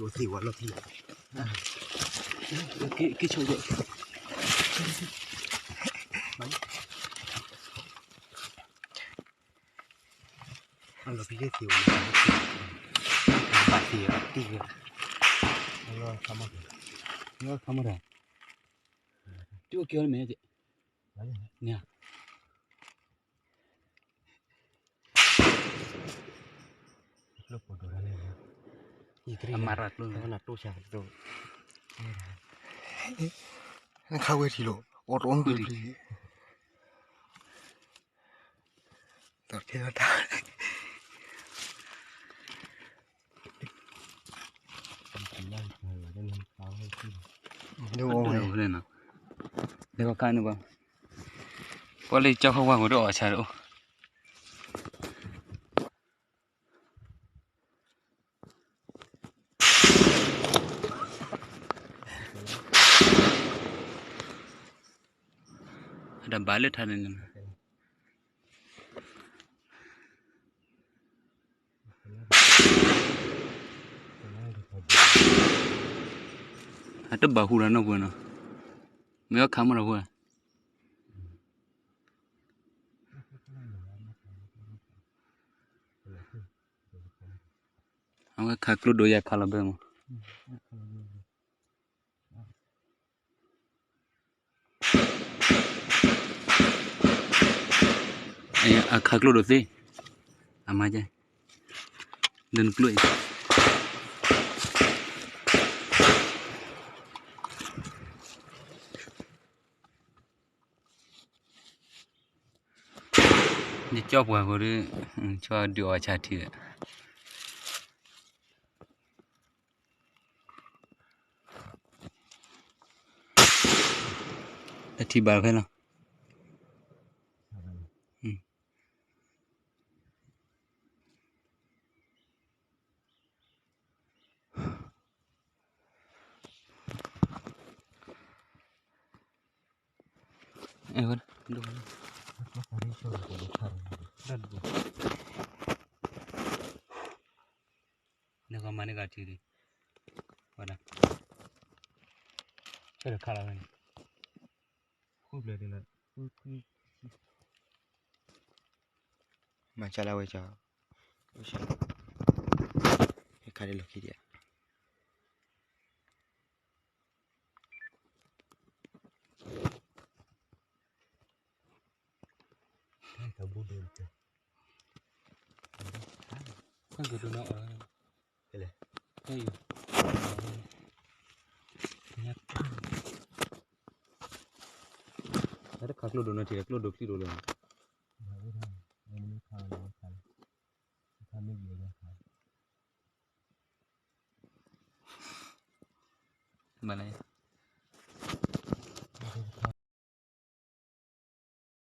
သ့ၣ်ဝဲလီၤသ့ၣ်, က့ၤဆိက့ၤ, အလီၤဖဲသ့ၣ်ဝဲ, ဘၣ်သ့ၣ်ဝဲတံၢ်ဝဲ, ခါမီၤ, ခါမီၤတၢ်, တူၢ်က့ၤအီၤလၢမဲာ်, န့ၣ် အမၤရၤကျိ, နခါဝဲထံၣ်လိာ်, အီၣ်တအိၣ်နုၢ်လံ, တၢ်ထဲလီၤတၢ်, ဒ်အိၣ်ဝဲ, ဒ်ကီခါန့ၣ်ဘၣ်, ပှၤလၢကၠီဟီၣ်ဝါပူၤတအီၣ်ဆၣ်တအိၣ် အတၢ်ဘၣ်လၢထါန့ၣ်န့ၣ်, အတဘၣ်ဟူးတၢ်နီတပှဲၤနီၤ, မ့ၢ်အီၣ်ခးမီၢ်တၢ်ဖိဧါ, အဝဲခးကျိဒိၣ်ယၤခးလီၤဘဲမး အခါကျိဒိၣ်သ့, အမါကဲ, ဒ်နကျိအံၤ, ယကၠီပှၤဖိဒီး, ဆီဒုးအီၣ်ဆၣ်ထံဒီး တထံၣ်ဘၣ်ဖဲလီၤ. နကမၤန့ၢ်ကထံဒီး, ဝဲဒၣ်, ဖဲတခါလီၤဝဲန့ၣ်, ဃုဘျဲၣ်ဒ်လၢ, မၤစၢ်လၢဝဲကၠီ, ဟဲခါဒ်လီၢ်ခံဒံးဧါ. တခါကျိဒိၣ်နီၤထံၣ်ဒီး ကျိဒိၣ်ချံဒိၣ်လီၤ. မ့ၢ်လဲၣ်